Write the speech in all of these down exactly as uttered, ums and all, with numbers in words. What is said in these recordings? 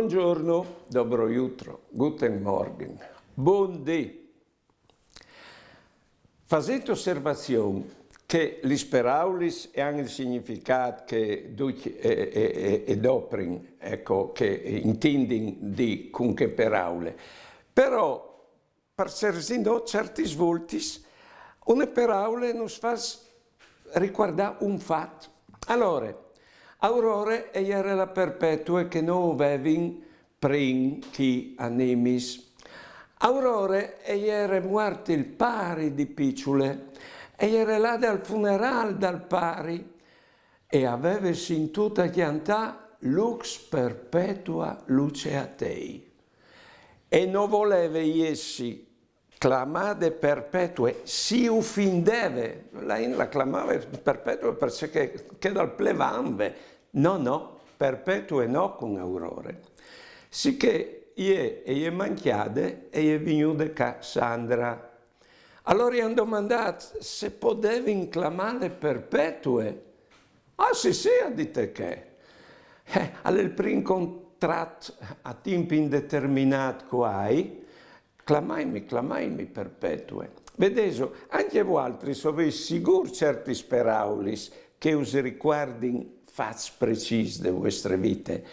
Bongiorno, dobro jutro, guten Morgen, bundì. Fasint osservazion che lis peraulis e àn il significât che ducj e, e, e, e doprin, eco, che intindin dî cun chê peraule. Però, par cierti, no, ciertis voltis, une peraule nus fâs ricuardâ un fat. Alore, Aurore e jere la Perpetue che no o vevin prin chei animis. Aurore e jere muart il pari di piçule, e jere lade al funerâl dal pari, e e veve sintût a cjantâ Lux perpetua luceat ei. E no voleve jessi clamade Perpetue, si ufindeve, la int la clamave Perpetue parcè che, che dal plevanve. No, no, Perpetue no cun Aurore. Sichè jê e je mancjade e je vignude ca Sandra. Alore i àn domandât se podevin clamâle Perpetue. Ah, sì, sì, e à dite che. Eh, al è il prin contrat a timp indeterminât che o ai, clamaimi, clamaimi Perpetue. Vedêso, ancje voaltris o vês sigûr ciertis peraulis che us ricuardin fats precîs de vuestre vite.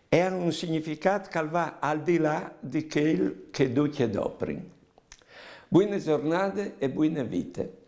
E àn un significât che al va al di là di chel che ducj e doprin. Buine zornade e buine vite.